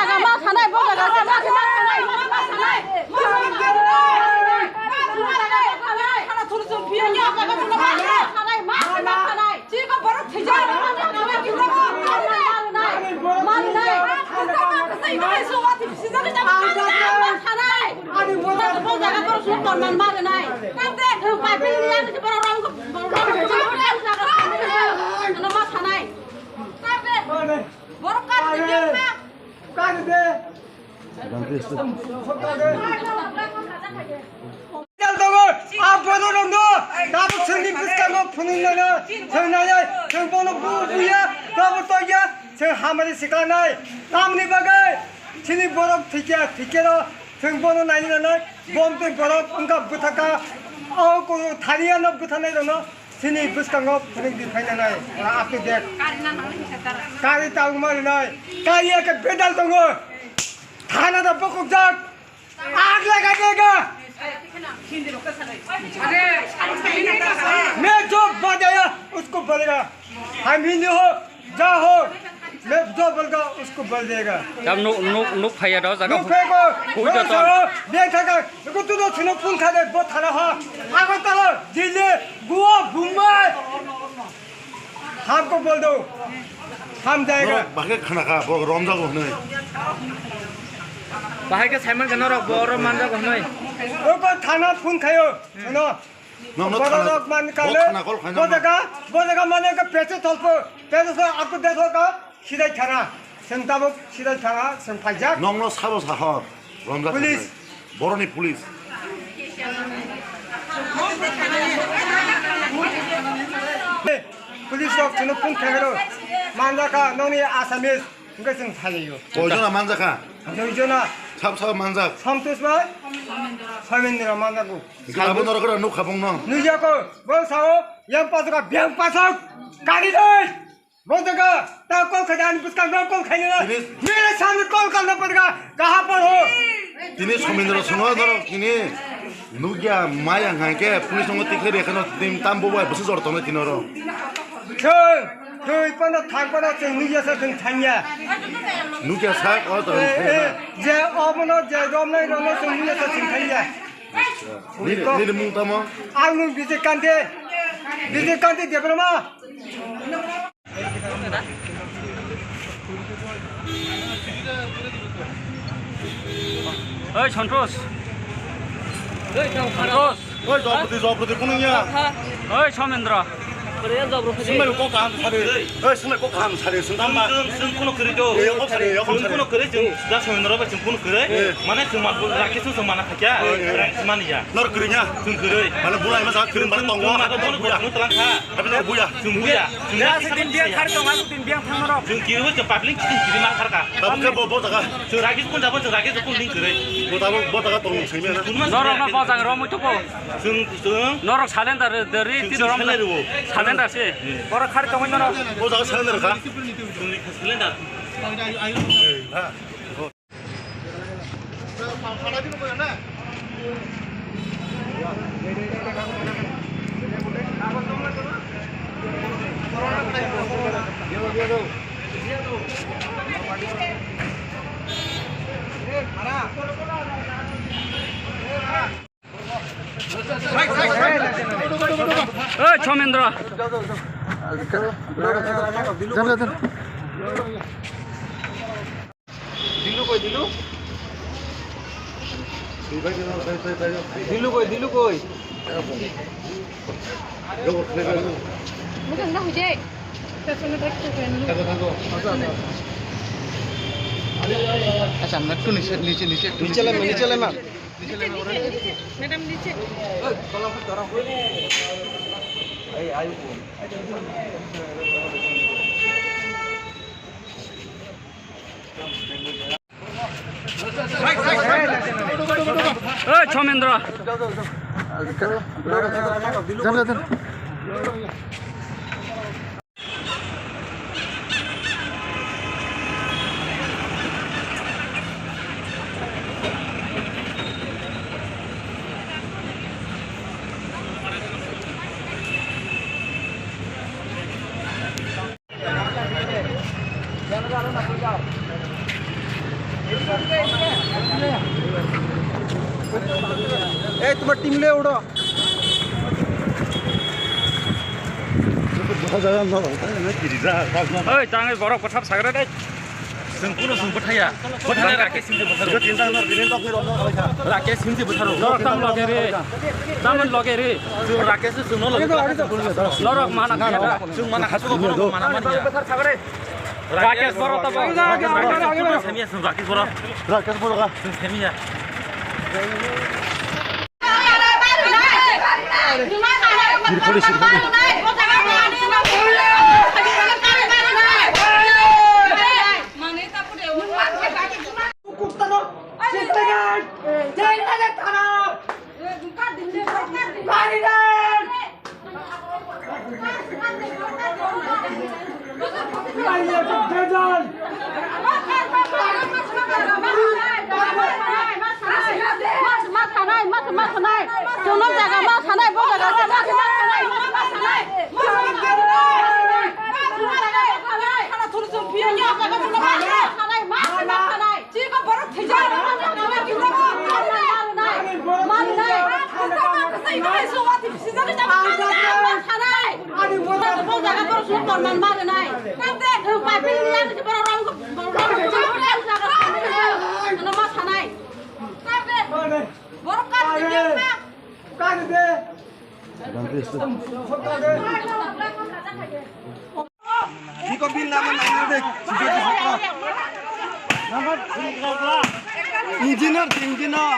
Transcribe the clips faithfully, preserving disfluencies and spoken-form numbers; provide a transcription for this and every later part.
jaga ma sanai, bo jaga ma sanai, ma sanai. Borok kar di khe ma. Kar di. Dal tongo, a borok rok no, tabuk chwngni bwskango phunui nana, chwng nai, chwng bono bu buya, tabuk tokya, chwng hamari sikla nai. Tamni bagwi chini borok thikya, thikya no, chwng bono nai nana, bom twi borok wngkha bwthaka, o ko thaniya no bwthanai rok no. Chini bwskango phunuk di phaina nai, ora up to date. Kari na nang ni khe tara. Kari tangma rinai, kari ya khe bedal tongo. Thana da bokok jak. Aag laga dega. Hindi rok ka sanai. मैं जो बजाया, उसको बजाया। हम हिंदू हो, जा हो, मैं जो बोलगा उसको बोल देगा। Tam nuk nuk nuk phaiya do jaga. Nuk phaiya ko, hui da nuk ton. Sao, dia kata, aku tu do sino pun khade, bo thara ha. Agartala, Delhi, Goa, Mumbai. Hamko bol do. Ham jayega. Bahai khana kha, bo romjago hwnwi. Bahai khe Simon khe norok bo oro manjago hwnwi. Oko thana phone khayo. Sino. Nokno borok thana, rok man bo kale, thana call khaina bo no. Jaga, bo jaga mane ka peche tolpo, peche so aku de so ka, sidai thana, seng tabuk sidai thana, seng phaijak. Nokno sabo sahor, romjak police. Thangwi. Boroni police. Police rok sino phone khairo, manjaka nokni Assamese. Hingke chwng phailaio. Koijona manjakha? Duijona. Sab sab manjak. Santosh bai? Samindra manjago. Hingke abo norok ora nukha bongno? Nuijako. Bo sao, yang pasok, biyang pasok. Kani dei. Bo jaga, ta call khaida ani bwskang no call khaina. Tini mere samne call karna padga. Kaha par ho? Tini Samindra songo norok tini nukya maya hingke police songo tikhe rekhano tini tam bo bai bwswk jor tongo tini oro. Chwng, twi phano thang phano chwng nukya sa chwng thangya. Nukya sak, o to eh, thangya. Eh, je omono je romnai romno chwng nukya sa chwng thangya. Nini, nini mung tamo? Ang nung Bijay Kanti. Bijay Kanti Debbarma. Oi, Santosh. Oi, Santosh. Oi, Jopati, Jopati, kuno ya? Oi, Somendra. Sumai kok kaham sari. Oi, sumai kok kaham sari, sundam ma. Sung, sung kuno kiri do. Yo, kok sari, yo, kok sari. Sung kuno kiri, sung da Somendra ba sung kuno kiri. Eh. Mane sung ma, rakhi sung, sung mana khakya. Eh, eh. Rang sung mani ya. Nor kiri nya. Sung kiri. Mane bulai ma sa kiri mane tongo. Sung ma ko bono buya. Bono talang kha. Tapi nor buya. Sung buya. Sung ya, buya. Sung din biang khar tong, aku din biang thang norok. Sung kiri, sung public sung kiri ma khar ka. Tabuk khe bo, bo jaga. Chwng ragi kun jabo, chwng ragi kun ning kwrwi. Bo tabuk bo jaga tong simi na. Norok no bojang romwi tuko. Chwng, chwng. Norok salendar dari ti norok. Salendar se. Borok khari tongwi norok. Bo jaga salendar kha. Chwng salendar. Oi, Chomendra. Dilu koi, Dilu? Dilu koi, Dilu koi? Bukan dah hujai. Acha, na tu niche, niche, niche, tu niche. Niche le, niche le, ma. Niche, niche, niche. Madam, niche. Oi, Chomendra. Team le udo. Oi, tangwi borok kwthap sagra dai. Chwng kuno chwng bwthaya. Bwthana Rakesh Singh bwtharo. Rakesh Singh bwtharo. Norok tam loge re. Tam loge re. Rakesh Singh no loge. Norok mana khaya. Chwng mana khasu ko borok mana manya. Rakesh Boro tabo. Rakesh Boro. Rakesh Boro. Rakesh Boro. Ma thanai, ma, ma thanai. Chwng nok jaga ma thanai, bo jaga se ma thanai, ma thanai. Chiko borok thwijak. Marnai. Marnai. Borok jaga borok sunu korman marnai. Pai pili yang si borok rong, borok rong. Ano ma thanai. Borok kar di dia. Iko bin nama nama de. Engineer, engineer.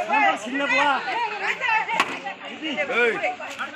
Number sini pula. Hey.